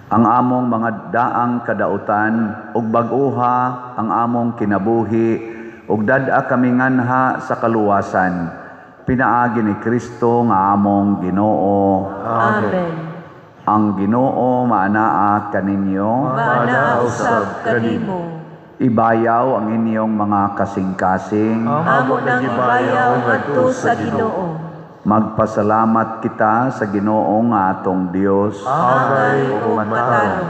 Speaker 1: ang among mga daang kadautan ug bag-oha ang among kinabuhi ug dad-a kami nganha sa kaluwasan, pinaagi ni Kristo nga among Ginoo.
Speaker 6: Amen.
Speaker 1: Ang Ginoo maanaa kaninyo.
Speaker 6: Maanaa usab kanimo.
Speaker 1: Ibayaw ang inyong mga kasing-kasing.
Speaker 6: Amo nang ibayaw ngadto sa Ginoo.
Speaker 1: Magpasalamat kita sa Ginoo nga atong Dios.
Speaker 6: Angay ug matarong.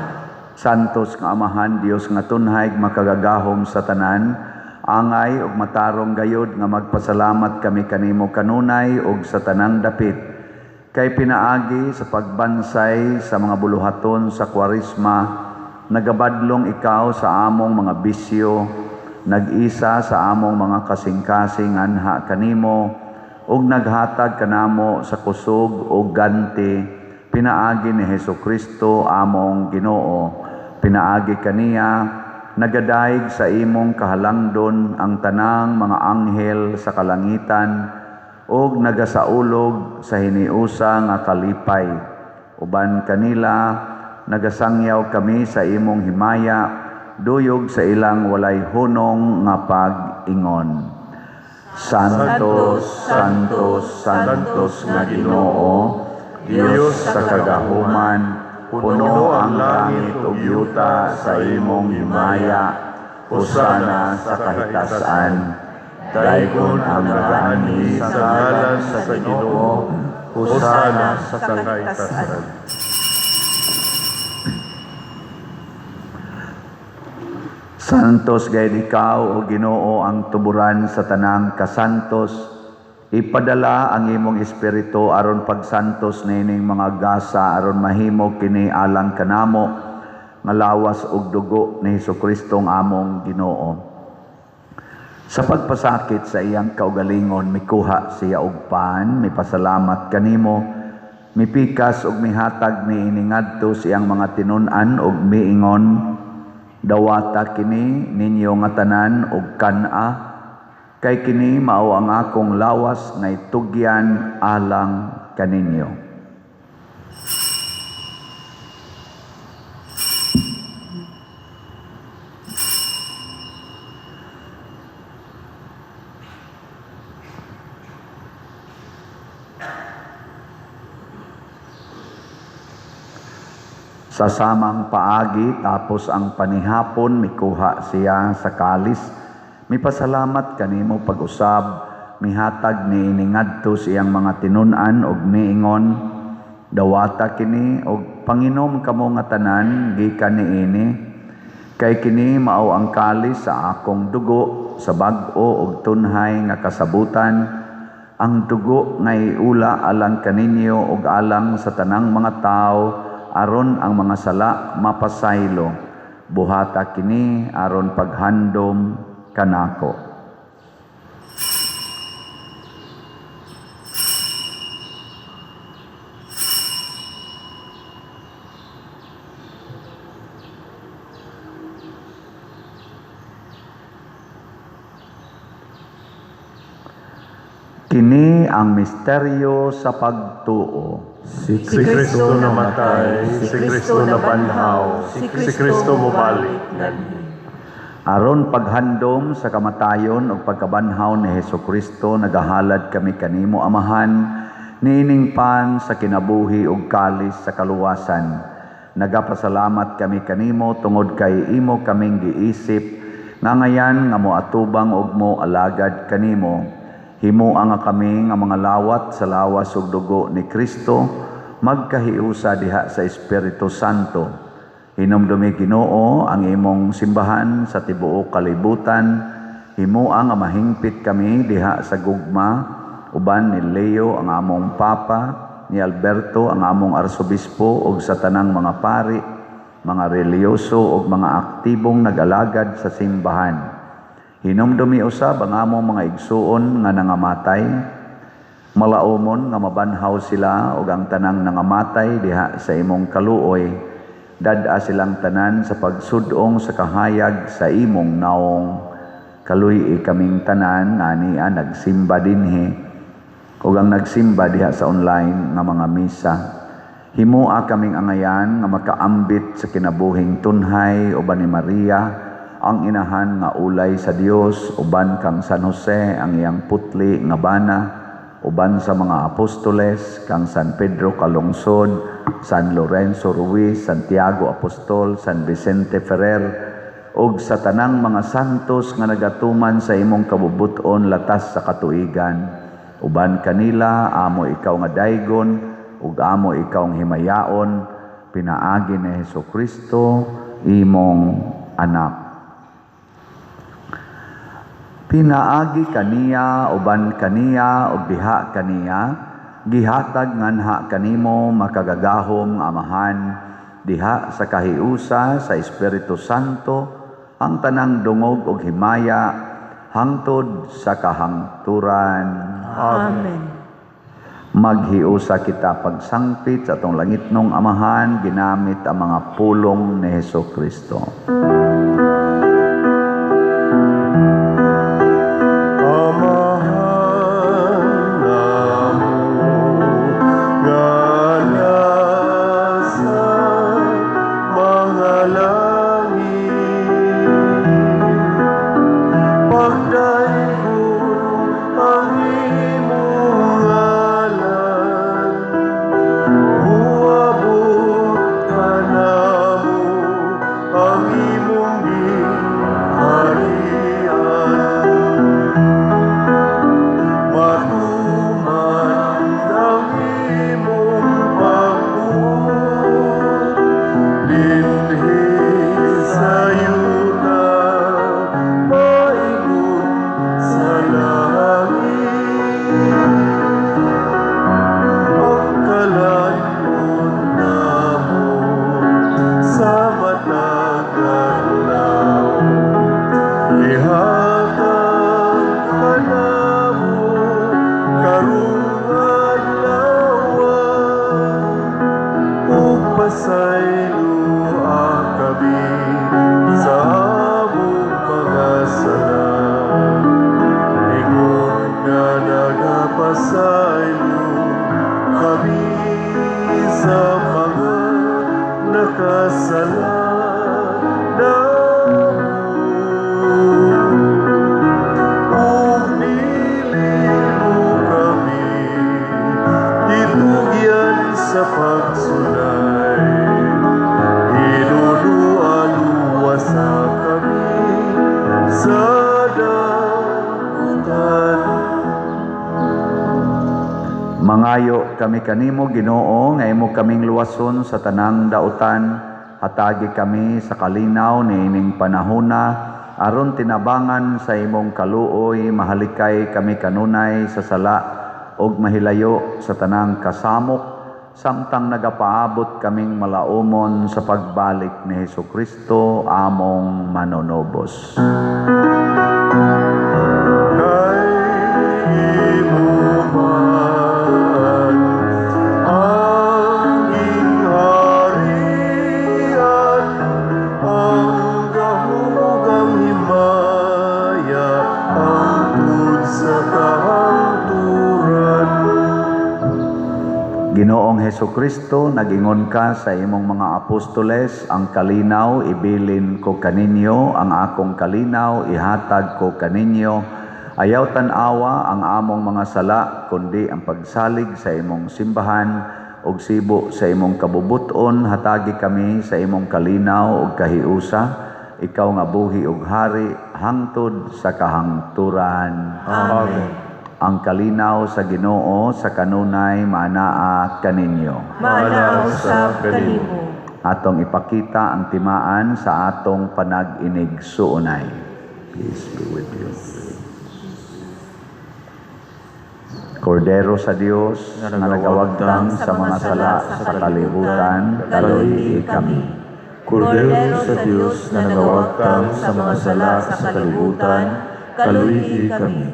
Speaker 1: Santos nga Amahan, Dios nga tunhay makagagahom sa tanan, angay ug matarong gayod nga magpasalamat kami kanimo kanunay ug sa tanang dapit. Kay pinaagi sa pagbansay sa mga buluhaton sa Kwaresma, nagabadlong ikaw sa among mga bisyo, nag-isa sa among mga kasing-kasing anha kanimo, ug naghatag kanamo sa kusog ug ganti, pinaagi ni Hesus Kristo among Ginoo. Pinaagi kaniya nagadaig sa imong kahalangdon ang tanang mga anghel sa kalangitan ug nagasaulog sa hiniusa nga kalipay. Uban kanila nagasangyaw kami sa imong himaya, duyog sa ilang walay hunong nga pag-ingon. Santos, Santos, Santos nga Ginoo, Dios sa kagahuman, puno ang langit ug yuta sa imong himaya, hosana sa kahitasan. Daygon ang nagaanhi
Speaker 2: Sa ngalan sa Ginoo, hosana sa kahitasan.
Speaker 1: Santos gayud ikaw, o Ginoo, ang tuburan sa tanang kasantos. Ipadala ang imong espiritu aron pagsantos niining mga gasa aron mahimo kini alang kanamo nga lawas ug dugo ni Hesukristo ang among Ginoo. Sa pagpasakit sa iyang kaugalingon, mikuha siya og pan, mipasalamat kanimo, mipikas ug mihatag niini ngadto sa iyang mga tinun-an ug miingon, "Dawata kini ninyo nga tanan ug kan-a, kay kini mao ang akong lawas nga itugyan alang kaninyo." Sa samang paagi, tapos ang panihapon, mikuha siya sa kalis, mipasalamat kanimo pag-usab, mihatag niini ngadto sa iyang mga tinun-an ug miingon, "Dawata kini ug panginom kamo nga tanan gikan niini, kay kini mao ang kalis sa akong dugo sa bag-o ug tunhay nga kasabutan, ang dugo nga iula alang kaninyo ug alang sa tanang mga tawo aron ang mga sala mapasaylo. Buhata kini aron paghandom kanako." Kini ang misteryo sa pagtuo.
Speaker 2: Si Kristo namatay, si Kristo nabanhaw, si Kristo mobalik nganhi.
Speaker 1: Aron paghandom sa kamatayon ug pagkabanhaw ni Hesukristo, nagahalad kami kanimo, Amahan, niining pan sa kinabuhi ug kalis sa kaluwasan. Nagapasalamat kami kanimo tungod kay imo kaming giisip nga ngayan nga moatubang ug mo alagad kanimo. Himoa nga kami nga mga lawat sa lawas ug dugo ni Kristo magkahiusa diha sa Espiritu Santo. Hinumdumi, Ginoo, ang imong simbahan sa tibuok kalibutan. Himoa nga mahingpit kami diha sa gugma uban ni Leo ang among Papa, ni Alberto ang among Arsobispo ug sa tanang mga pari, mga relihiyoso ug mga aktibong nag-alagad sa simbahan. Hinumdumi usab ang among mga igsuon nga nangamatay, malaumon nga mabanhaw sila ug ang tanang nangamatay diha sa imong kaluoy. Dad-a silang tanan sa pagsudong sa kahayag sa imong naong. Kaluy-i kaming tanan nga ania nagsimba dinhi ug ang nagsimba diha sa online nga mga misa. Himoa kaming angayan nga makaambit sa kinabuhing tunhay uban ni Maria, ang inahan nga ulay sa Dios, uban kang San Jose ang iyang putli nga bana, uban sa mga apostoles, kang San Pedro Calungsod, San Lorenzo Ruiz, Santiago Apostol, San Vicente Ferrer, ug sa tanang mga santos nga nagatuman sa imong kabubuton latas sa katuigan. Uban kanila amo ikaw nga daygon ug amo ikaw nga himayaon, pinaagi ni Hesukristo imong anak. Pinaagi kaniya, uban kaniya, ug diha kaniya, gihatag nganha kanimo makagagahom nga Amahan, diha sa kahiusa sa Espiritu Santo, ang tanang dungog ug himaya hangtod sa kahangturan.
Speaker 3: Amen.
Speaker 1: Maghiusa kita pagsangpit sa atong langitnong Amahan, ginamit ang mga pulong ni Hesukristo.
Speaker 2: Amahan namo nga nasa mga langit, pagdaygon Nakasala na mo, ug dili mo kami itugyan sa pagsulay. Hinuluan sa kami sa dautan.
Speaker 1: Mangayo kami kanimo, Ginoo, nga imo kaming luwason sa tanang dautan. Hatagi kami sa kalinaw niining panahona aron tinabangan sa imong kaluoy mahalikay kami kanunay sa sala ug mahilayo sa tanang kasamok samtang nagapaabot kaming malaumon sa pagbalik ni Hesukristo among manunubos.
Speaker 2: Kay imo man ang gingharian, ang gahom ug ang himaya, hangtod sa kahangturan.
Speaker 1: Ginoong Hesukristo, nagingon ka sa imong mga apostoles, "Ang kalinaw ibilin ko kaninyo, ang akong kalinaw ihatag ko kaninyo." Ayaw tan-awa ang among mga sala, kundi ang pagsalig sa imong simbahan, ug sibo sa imong kabubuton, hatagi kami sa imong kalinaw ug kahiusa, ikaw nga buhi ug hari hangtod sa kahangturan.
Speaker 5: Amen.
Speaker 1: Ang kalinaw sa Ginoo sa kanunay maanaa kaninyo.
Speaker 6: Maanaa usab kanimo.
Speaker 1: Atong ipakita ang timaan sa atong panag-inig-suunay. Peace be with you. Kordero sa Dios nga nagawagtang sa mga sala sa kalibutan, kaluy-i kami.
Speaker 5: Kordero sa Dios nga nagawagtang sa mga sala sa kalibutan, kaluy-i kami.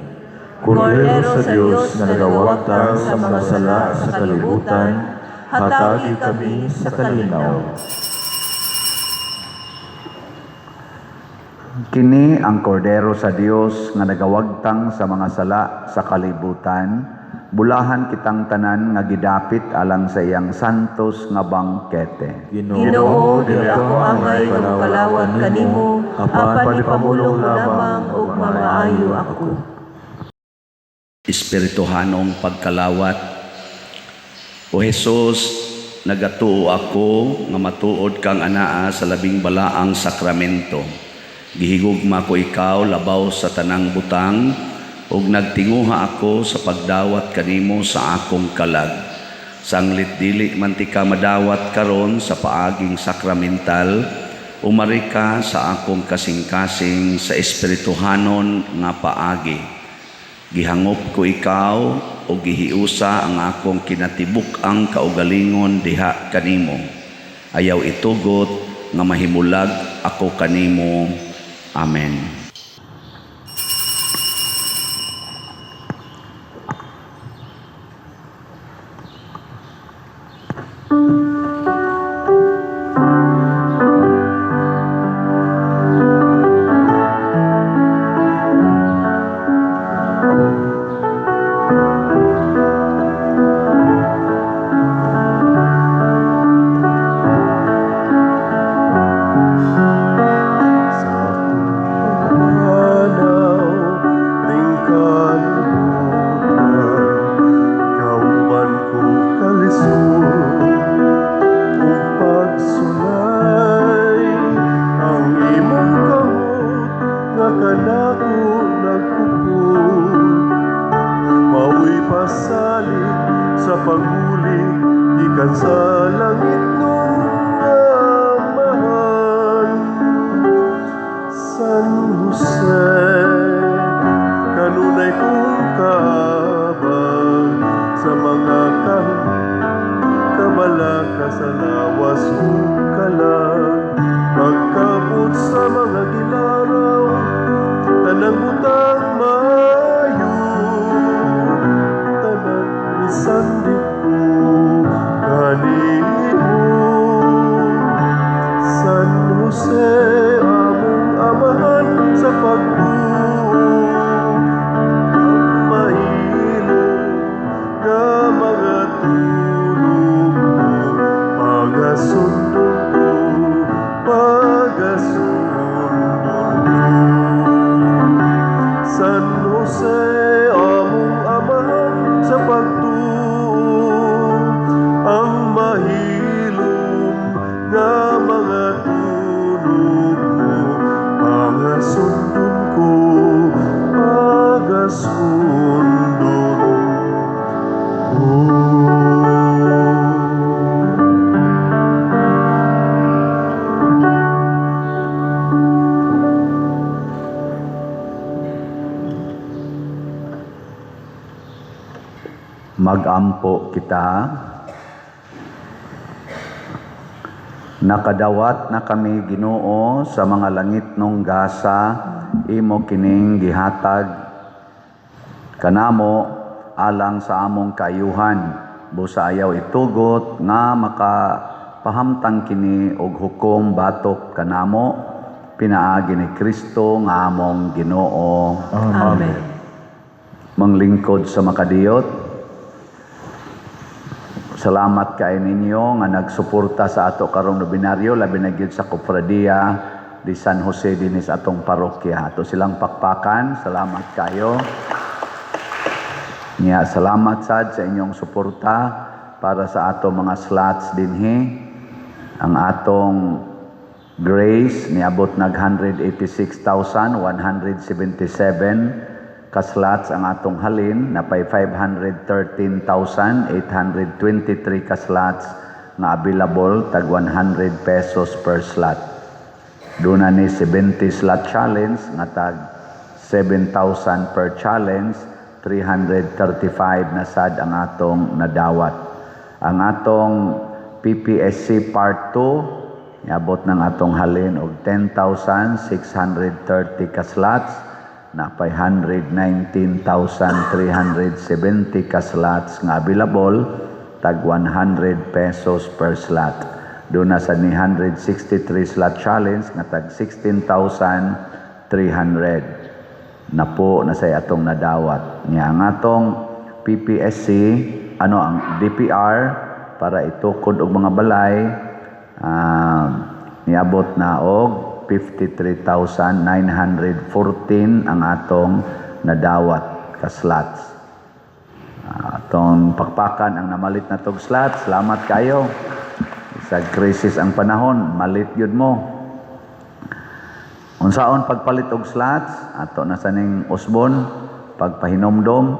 Speaker 5: Kordero sa Dios nga nagawagtang sa mga sala sa kalibutan, hatagi kami sa kalinaw.
Speaker 1: Kini ang Kordero sa Dios nga nagawagtang sa mga sala sa kalibutan. Bulahan kitang tanan nga gidapit alang sa iyang santos nga bangkete.
Speaker 6: Ginoo, dili ako angay nga mokalawat kanimo, apan ipamulong lamang ug mamaayo ako.
Speaker 1: Espirituhanong pagkalawat. O Jesus, nagatuo ako nga matuod kang anaa sa labing balaang sakramento. Gihigugma ko ikaw labaw sa tanang butang ug nagtinguha ako sa pagdawat kanimo sa akong kalag. Sanglit dili man tika madawat karon sa paaging sakramental, umari ka sa akong kasing-kasing sa espirituhanon nga paagi. Gihangop ko ikaw o gihiusa ang akong kinatibuk-ang kaugalingon diha kanimo. Ayaw itugot nga mahimulag ako kanimo. Amen.
Speaker 2: Sa panaw ning kalibutan, kauban ko kalisod ug pagsulay. Ang imong kamot nga kanako nagkupot mao'y pasalig sa pagbulig gikan sa langit nung Amahan. San Jose, kanunay kong kaabag sa mga kabalaka sa lawas ug kalag. Pagkabot sa mga gilaraw, tanang butang maayo, tanan isandig ko kanimo. San Jose, among amahan sa pagtuo, ang mahilo nga mga tulong mo, pagasundo.
Speaker 1: Magampo kita. Nakadawat na kami, Ginoo, sa mga langitnong gasa, imo kining gihatag kanamo alang sa among kaayuhan. Busa ayaw itugot nga makapahamtang kini og hukom batok kanamo, pinaagi ni Kristo nga among Ginoo.
Speaker 3: Amen.
Speaker 1: Manglingkod sa makadiyot, salamat kay ninyo nga nagsuporta sa ato karong nobinaryo, labi na gyud sa Cofradia di San Jose dinhi sa atong parokya. Ato silang pakpakan, salamat kayo. Nya, salamat sad sa inyong suporta para sa ato mga slots dinhi. Ang atong Grace niabot nag 186,177 ka slots ang atong halin, napay 513,823 ka slots nga available, tag 100 pesos per slot. Duna ni 70 slot challenge nga tag 7,000 per challenge, 335 na sad ang atong nadawat. Ang atong PPSC Part 2 niabot ng atong halin og 10,630 ka slots, napay 119,370 ka slots nga available, tag 100 pesos per slot. Doon na sa ni 163 slot challenge nga tag 16,300 na po na say atong nadawat. Nya ang atong PPSC, ano, ang DPR para itukod og mga balay, niabot na og 53,914 ang atong nadawat ka slots. Atong pakpakan ang namalit na tog slots. Salamat kayo. Sa krisis ang panahon, malit yun mo. Unsaon pagpalit og slots, ato na sa ning usbon, pagpahinomdom,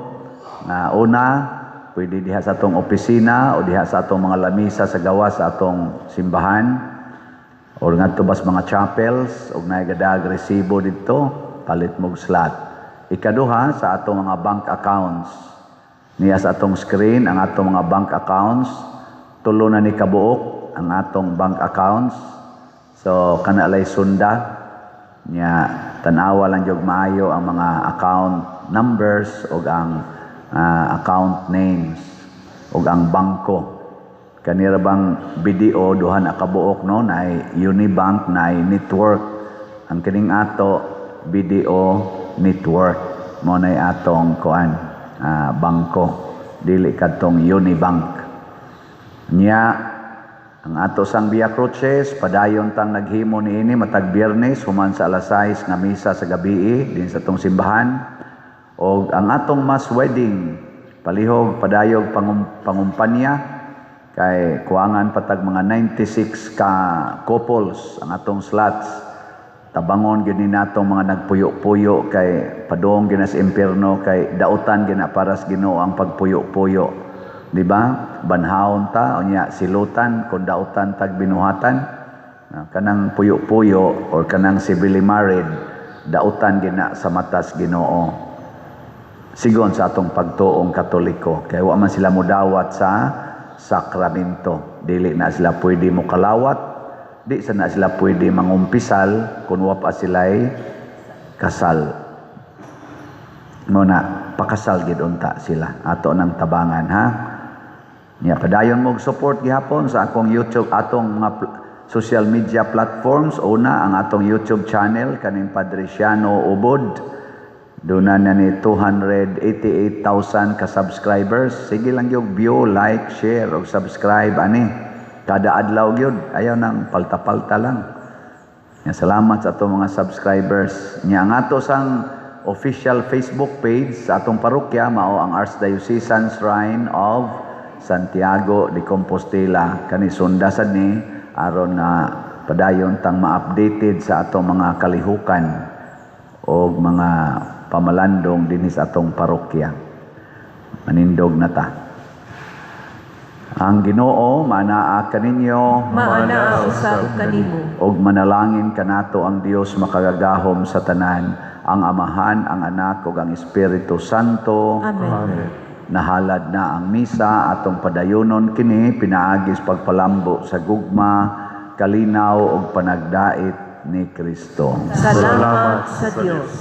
Speaker 1: nga una, pwede diha sa atong opisina o diha sa atong mga lamisa sa gawas sa atong simbahan, or ngadto bas mga chapels og naay gadag resibo didto, palit mog slot. Ikaduha, sa atong mga bank accounts. Niya sa atong screen ang atong mga bank accounts, tulo na ni kabuok ang atong bank accounts. So kana lay sunda nya, tan-awa lang jud maayo ang mga account numbers ug ang account names ug ang bangko. Kanira bang BDO, duha na kabuok, no, naay Unibank, naay Network. Ang kining ato BDO Network mo nay atong kuan, bangko, dili kadtong Unibank. Nya ang ato sang Via Crucis, padayon tang naghimo niini matag Biyernes human sa alas 6 nga misa sa gabii din sa atong simbahan. Og ang atong mass wedding palihog padayog pangumpanya kay kuangan patag mga 96 ka couples ang atong slots. Tabangon gyud ni natong mga nagpuyo-puyo kay padung gyud na sa impierno, kay dautan gyud na para sa Ginoo ang pagpuyo-puyo. Di ba? Banhawon ta, unya silutan kung dautan tag binuhatan. Kanang puyo-puyo or kanang civilly married, dautan gyud na sa matas Ginoo. Sigon sa atong pagtuong Katoliko, kay wa man sila modawat sa sakramento. Dili na sila pwede mokalawat, di sa na sila pwede mangumpisal kung wa pa sila'y kasal. Muna, pakasal gid unta sila. Ato nang tabangan, ha? Nya, padayon mo support gihapon sa akong YouTube, atong mga social media platforms. Una, ang atong YouTube channel, kaning Padre Siano Ubod. Doon na ni 288,000 ka subscribers. Sige lang yung view, like, share, o subscribe, ani. Kada adlaw gyud, ayaw nang palta-palta lang. Nya, salamat sa atong mga subscribers. Nya, ang ato sang official Facebook page sa atong parokya, mao ang Archdiocesan Shrine of Santiago de Compostela. Kani sunda sad ni aron nga padayon tang ma-updated sa atong mga kalihukan o mga pamalandong dinhi sa atong parokya. Manindog na ta. Ang Ginoo manaa kaninyo,
Speaker 6: Maanaa usab kanimo.
Speaker 1: Ug manalangin kanato ang Dios makagagahom sa tanan, ang Amahan, ang Anak ug ang Espiritu Santo.
Speaker 6: Amen.
Speaker 2: Amen.
Speaker 1: Nahalad na ang misa, atong padayonon kini pinaagi sa pagpalambo sa gugma, kalinaw ug panagdait ni Kristo.
Speaker 3: Salamat sa Dios.